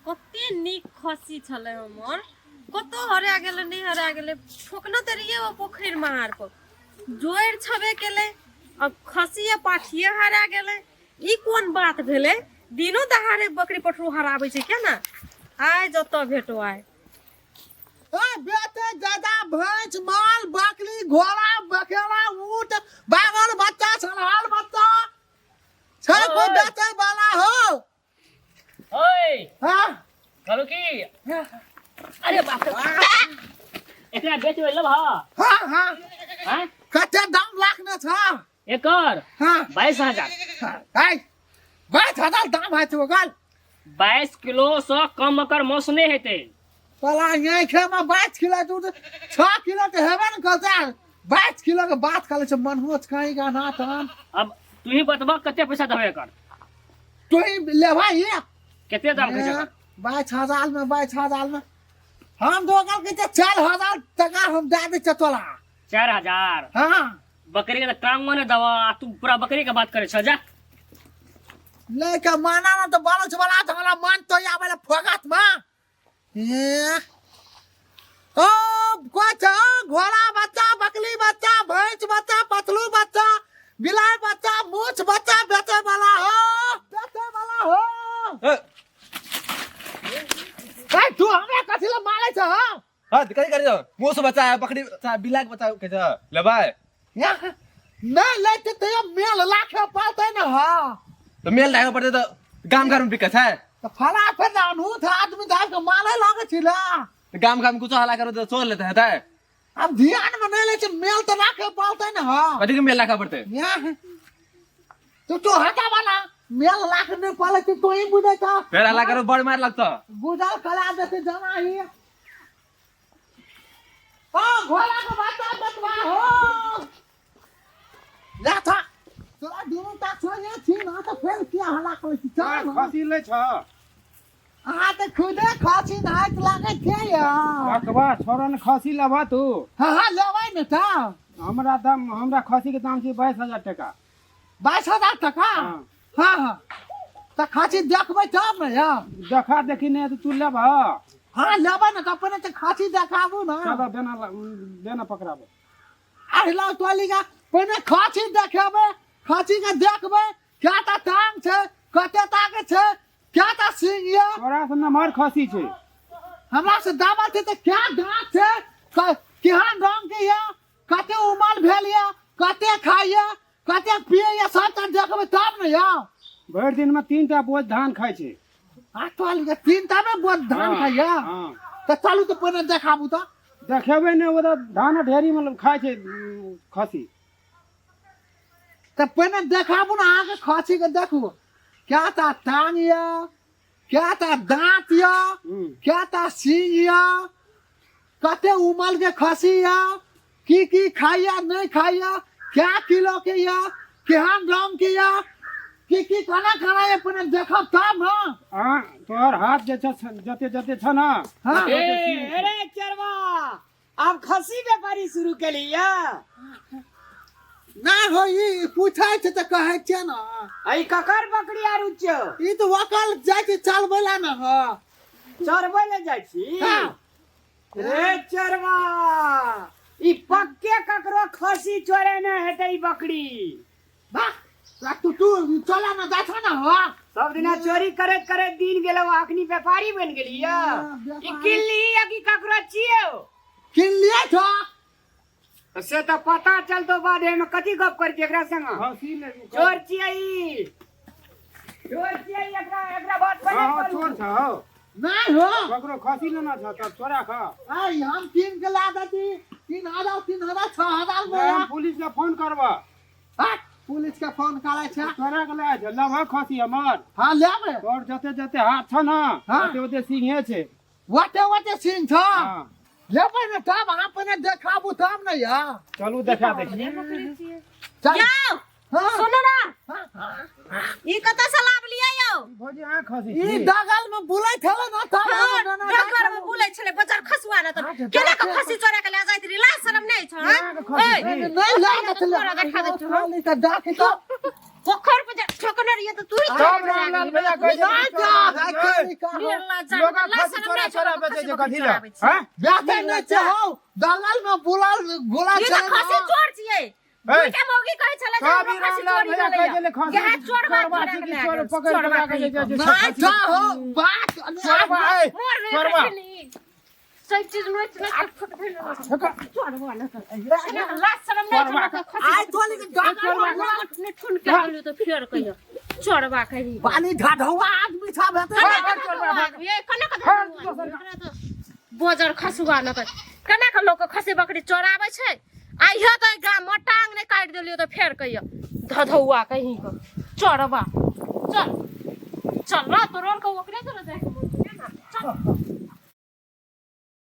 कते नीक खस्सी छलै हमर, कतौ हरा गेलै नहि हरा गेलै। ठोकने तऽ रहियै ओ पोखरि महार पर, जोड़ि छबे केलै, अब खस्सी आ पाठिए हरा गेलै। ई कोन बात भेलै? दिनो दहाड़े बकरी पठरू हराबै छै केना? आइ जतऽ भेटो आइ। ए बेटे ज्यादा भैंस माल बकरी घोड़ा बकेरा ऊंट बागल बच्चा छलहाल बच्चा छै कोई ओए। बेचे वाला हो? ओए। हाँ। कहलहुँ की, अरे बाप रे, एकरा बेचबै लेबह? हाँ हाँ। आँय? कते दाम लाखने छ? एकर? हाँ। 22,000। आइ 22,000 दाम है छै ओकर? 22 किलो से कम एकर मांस नहि हेतै। पला आँखे में 22 किलो दूध 6 किलो के हेबे ने करतै, 22 किलो के बात करै छै मनहोच कहीं का ना तहन। अब तू ही बतबा कते पैसा देबै एकर? तू ही लेबा ये। कते दाम कहै छै एकर? 22,000 में, 22,000 में हम दोकान के 4,000 टका हम दे दै छियै तोरा। 4,000? हाँ। बकरी के तऽ टांगो नहि देबह आ तू पूरा बकरी के बात करै छह, जा। लेके माना ना तो बालो वाला तो हमरा मान तो आवे ला फोगात मा ए ओ कोई छ घोड़ा बच्चा बकली बच्चा भैंस बच्चा पतलू बच्चा बिलाई बच्चा मूछ बच्चा बेचे वाला हो, बेचे वाला हो। ए। ए तू हमरा कथी ला मारे छ? हाँ, कथी करी दो? मुँह से बच्चा है, बकरी बच्चा, बिला के बच्चा के छ, लेबै? यहाँ नहीं लेते तो ये मेल लाखे पाते ना। हाँ। तो मेल लाखे पड़ते तो गाम घर में बिकै छै। तो फला फिर अनूठ आदमी जाके के मारे लागे छिला। तो गाम घर में कुछ हला करो तो चोर लेते हैं ते। अब ध्यान में नहीं ले छे, मेल तो लाखे पाते ना। हाँ। कथी के मेल लाखे पड़ते? यहाँ तो तो हटा वाला मेल लाख नहीं पाले तो ही बुझे था। फिर हला करो बड़ मार लगता। गुजर कला देते जाना ही। ओ घोड़ा के बच्चा बतवा हो जा था तोरा दुनू टा छोड़ने छी ना तो फेर किया हल्ला करै छी? चल ना। खसी लै छ? अहाँ तऽ खुदे खसी नाच लागै छै यौ। बकवा छोड़न, खसी लेबह तू? हाँ हाँ, लेबै ने तऽ। हमरा दाम, हमरा खसी के दाम छै 22,000 टका। 22,000 टका? हाँ। हाँ हाँ, तऽ खसी देखबै तब ने यौ। देखा देखी नहि तऽ तू लेबह? हाँ, लेबै ने तऽ अपने तऽ खसी देखाबू ने। चलो, बेना बेना पकड़ाबो। अरे लाउ टोली का, पहिने खसी देखेबै, खसी के देखबै क्या ता टांग छै, कते ताके छै, क्या ता सिंग ये। तोरा से नमहर खसी छै। हमरा से दावा छै तऽ क्या दांत छै, केहन रंग के ये, कते उमर भेल ये, कते खाइए, कते पिए ये, सब तऽ देखबै तब ने यौ। भरि दिन में 3 टा बोझ धान खाइ छै। आ टोली के 3 टा में बोझ धान हाँ, खाइए? हाँ। तऽ चलू तऽ पहिने देखाबू तऽ। देखेबै ने, ओ तऽ धान ढेरी में खाइ छै खसी। तऽ पहिने देखाबू ने अहाँके खसी के। देखू क्या ता टांग ये, क्या ता दांत ये, क्या ता सींग ये, कते उमर के खसी ये, की की खाइया नहीं खाइया, क्या किलो के ये, केहन रंग के ये, की की खाना खाना ये, पहिने देखब तब ने। हाँ, तोहर हाथ जे छ जते जते छ ना। हाँ। ओते ए, सींग छै। अरे चरवा, आब खसी व्यापारी शुरू केलिया? ना हो, ई पूछै छै तऽ कहै छियै ने। आई ककर बकरी आरू छौ? ई तऽ वकल जाइ छै चलबै ला ने। हँ। चरबै ले जाइ छी? हाँ। रे चरवा, ई पक्के ककरो खसी चोरेने हेतै ई बकरी। वाह, तू तू चला ना, जाइ छ ना। हँ। सब दिना चोरी करैत करैत दिन गेलौ, अखनी व्यापारी बनि गेलियै। हाँ, ई व्यापारी। किनली या कि ककरो छियौ? किन लिए छ। से तऽ पता चलतो बाद में, कथी गप करै छी एकरा संग? खसी ले। चोर छियै ई, चोर छियै ई, एकरा एकरा बात पर हाँ नहि हाँ, करू। चोर छौ। नहीं हो। ककरो खसी लेना छ तब चोरा खा। आई हम किन के ला देती 3,000, 3,000, 6,000 में। हम पुलिस के फोन करबा। हट, पुलिस के फोन करै छै। चोरा के ले छै, लेबह खसी हमर? हाँ, लेबै। तोर जते जते हाथ छ ना, हाँ। ओते ओते सिंहे छै। ओते ओते सिंह छ? हाँ। लेबै ने तब, अहाँ पहिने देखाबू तब ने या। चलू, देखा दै छी। चल। यौ। हाँ। सुनू ना। हाँ, हाँ। ई कतऽ से लाबलियै यौ? भौजी, अहाँ खसी ई छी? दगल में बुलै छलै ना तब। हाँ, हम ना डगर में बुलै छलै बजार खसुआ न तऽ हाँ, तऽ केना के डॉक्टर- खसी चोरा के ले जाइत रही? लाज शरम नहि छौ? हाँ? केना के खसी ओइ, छी? नहीं ला तोरा देखा दै छौ। नहीं तऽ डाक तो पोखर पर ठोकने रहिए त तू ही सब रामलाल भैया कहै छै नहीं कि जा, चोरबा आइ के निकाल। निर्लज्ज लोग लाज खसी शरम चोरा नहि चोरा छौ, बेचै खसी छै बकरी कथी लए चोराबै छै। हैं बेचै नहि छै हौ दलाल में बुलाल गोला ई तऽ खसी चोर छियै दुइटा मौगी कहै छलै जे सब हमरो ई खसी रामलाल चोरी भैया भेलैया। कहै छलै खसी इएह चोरबा चोरबा चोरा छी के कि लए चोर गेल, पकड़ि के चोरबा लए के कहि जाइ कऽ। छै नहीं जा हो बात चोरबा ए मोर नहि चोरबा। रखली। सब चीज नोचि नोचि कऽ फुट भेल चोरबा ने तऽ। लाज शरम नहि छौ, तऽ खसी आइ तोली के दलाल में बुलाल ने ठुन के गेलियो तऽ फेर कहियो चोरबा कही बानी ढढौआ आदमी सब हेतै ये कना कऽ बोजर खसुआ न तऽ केना कऽ लोक खसी बकरी चोराबै छै आइयो तऽ गाम मे टांग नहि काटि देलियो तऽ फेर कहियो धधौआ कहीं कऽ चोरबा चल चल ना तोरो के ओकरे तोरा जाके मन छै ना चल।